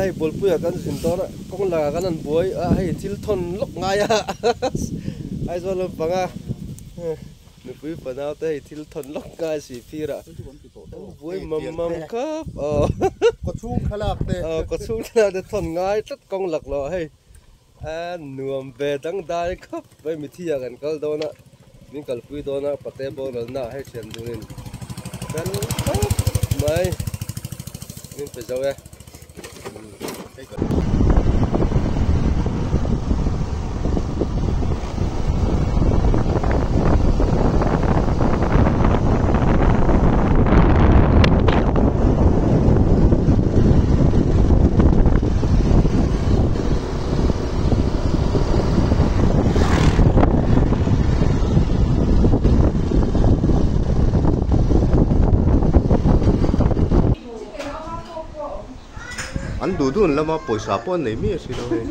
hei Bualpuia kan zin dawn a kawng lakah kan han buai a hei thil thawn lawk ngai a Aizawl lampanga nupui fanau te hei thil thawn lawk ngai si phirah an buai mam mam khawp aw kawchhung thlalak te aw kawchhung thlalak te thawn ngai tlat kawng lak lo hei A nuam ve dangdai khawp mai mithi ah kan kal dawn a, min kalpui dawn a pate boralna ah hei thian dunin kal khawp mai min pe zo e. An duh dun lama pawisa pawh an nei miah si lo hei.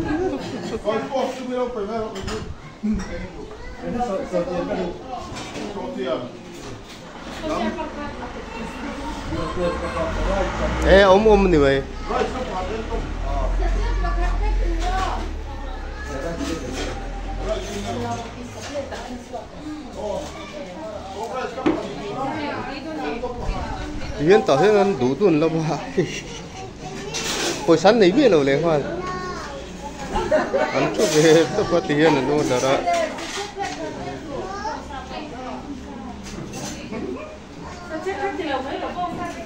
E awm awm a ni mai. Tihian tah hian an duh dun lama pawisa an nei miah lo leh nghal. An thu ve tawp a tihian an order a.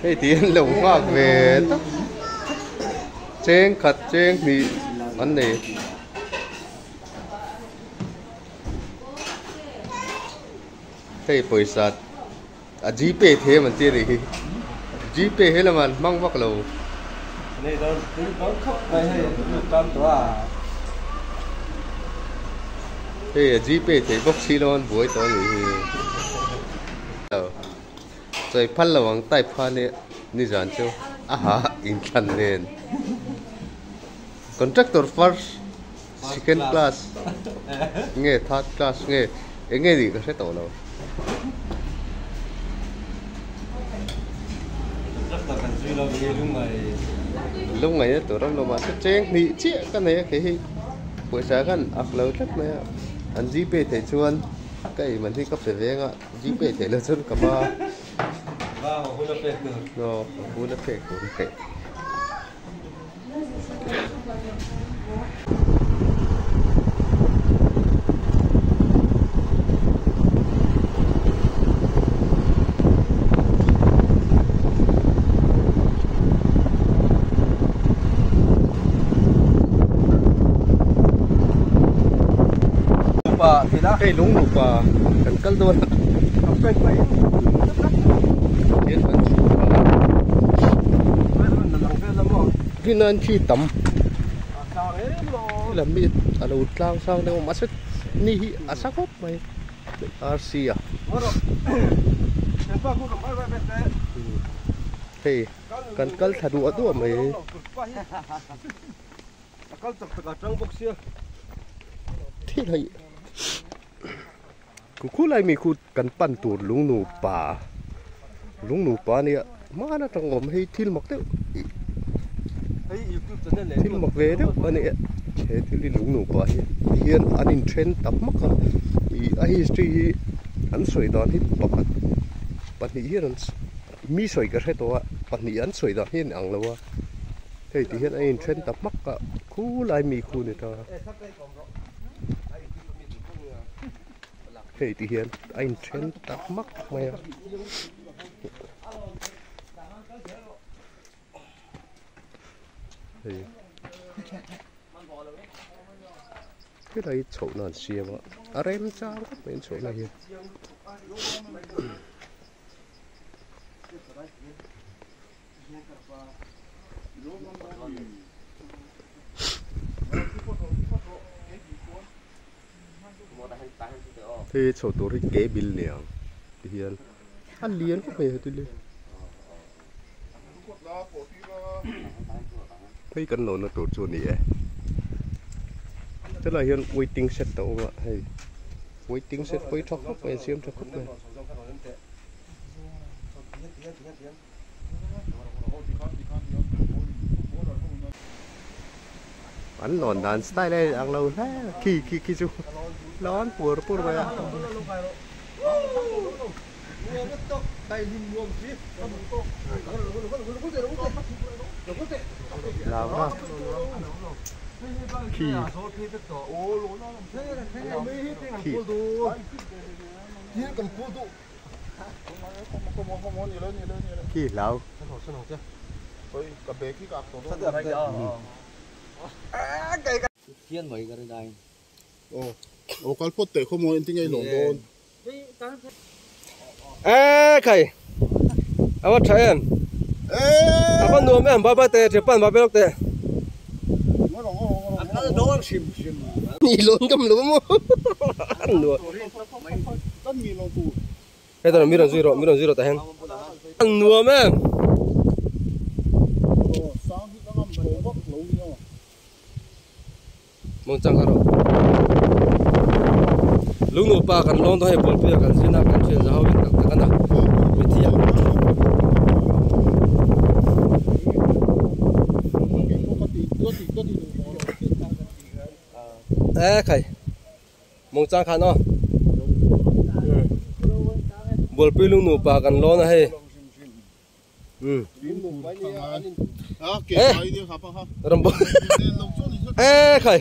Hei ti hian lo nghak ve tak cheng khat cheng hnih an nei. Hei pawisa a gpay thei em an ti a nih hi gpay he lamah an hmang vak lo. Hei a gpay thei bawk si lo an buai tawh a nih hi. Chawi phal lo ang type kha nia nizan chu a ha inthlan nen contractor first second class nge third class nge eng nge nih ka hre tawh lo. Lungngaih na tur awm lo mahse cheng hnih chiah ka nei a kei hi pawisa khan ak lo tlat mai a an gpay theih chuan ka ei man hi ka pe veng a gpay theih loh chuan ka ba aw hun a pek tur a. Hei lung nupa kan kal dawn a. Rin an thi tam lam mi a lo tlang sang deuh a mahse ni hi a sa khawp mai RC a hei kan kal thla duah duah mai. Thil hei Khulai mi khu kan pan tur lungnupa lungnupa a nia hman atang awm hei thil mak deuh thil mak ve deuh a nia he thil hi lungnupa hi hian an inthen ta hmak a ih a history hi an sawi dan hi pakhat pahnih hian an mi sawi ka hre tawh a pahnih an sawi dan hi a inang lo a hei ti hian a inthen ta hmak a khulai mi khu a ni ta. Hei ti hian a inthen tak mak mai a. Hei helai hi chhohna an siam a a remchang khawp mai an chhohna hi. Hei chho tur hi ke bil niang ti hian a lian khawp mai heti le hei kan lawmna tur chu a ni e helaiah hian waiting shed a awm a hei waiting shed pawh hi tha khawp mai an siam tha khawp mai. An lawn dan style a inang lo hle khi khi khi chu lawn pur pur mai a. Lava khi khi. Khi hlau. Ê khai awa tha em awa nuam em bye bye te Japan bye bye lok te ni lon kam lo mo nuam hei tawh mi rawn zui rawh mi rawn zui rawh tah hian nuam em mawng chang kha rawh lung nupa kan lawn dawn hei bawlpui ah kan zin a kan thian za ho in tak tak a na mithi ah e khai mawng chang khan aw bawlpui lung nupa kan lawn a hei. E khai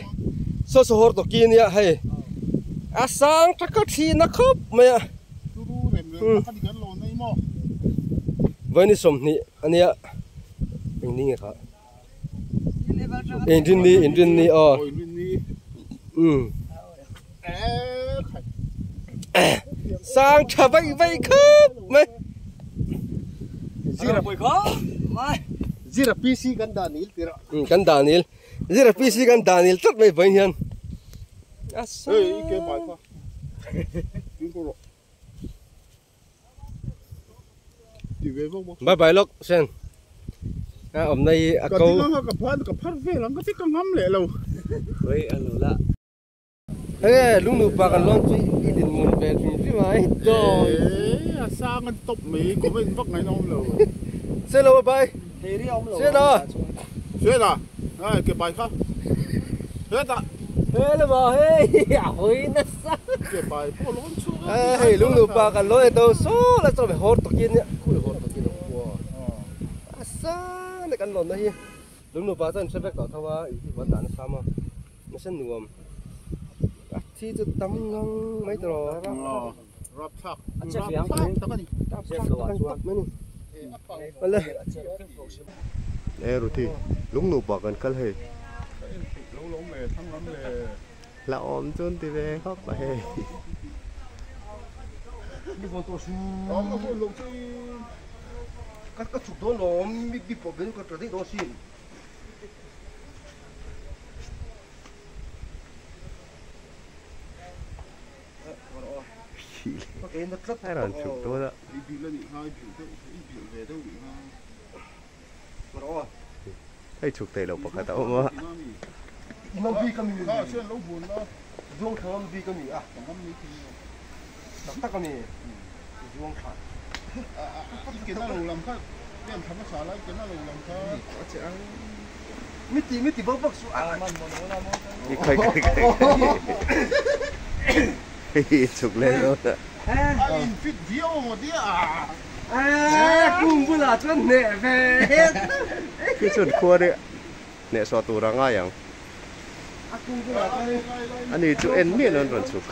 saw saw hawr tawh ki ania hei a sang taka thin a khawp mai a vaini sawmhnih ania eng ni nge kha inrinni inrinni aw umm sang tha vaih vaih khawp mai Zira Zira PC kan dah nil tir a. Um kan dah nil Zira PC kan dah nil tlat mai vawiin hian a sang Bye bye lawk Sen a awmna hi a ko. Ka phan ka phar vel ang ka ti ka ngam leh lo. Hei lung nupa kan lawn chu i dinhmun ve hrim hrim a hei dawn. Eee a sang an tawp mai comment vak ngaih na awm lo. Selo a bai. Sela. Sela. Ai ke bai kha. Heta. Hela ba hei a hawi nasa. Ke bai pawh lawn chhuak a. Hei lung nupa kan lawn e to saw la chaw hawr takin nia khui hawr takin a kua. A sang na kan lawn na hi. Lung nupa chuan hre vek tawh tho a i hi dan a sam a. Nasa nuam a thi chu tam ngang mai tawh rawh rapthlak rapthlak tak a ni rapthlak tak a ni tawp mai a ni awle. E Ruthi lung nupa kan kal hei hlauhawm chu an ti ve khawp a hei. Ka chhuk dawn lawm mi pawh ben ka tla daih dawn sin. A rawn chhuk dawn a. Hei chhuk theih loh pakhat a awm a. Khai khai khai khai chhuk leh dawn a. Khi chuan khua ri hnehsawh tur a ngai ang. Ani chu en miah lo an rawn chhuk.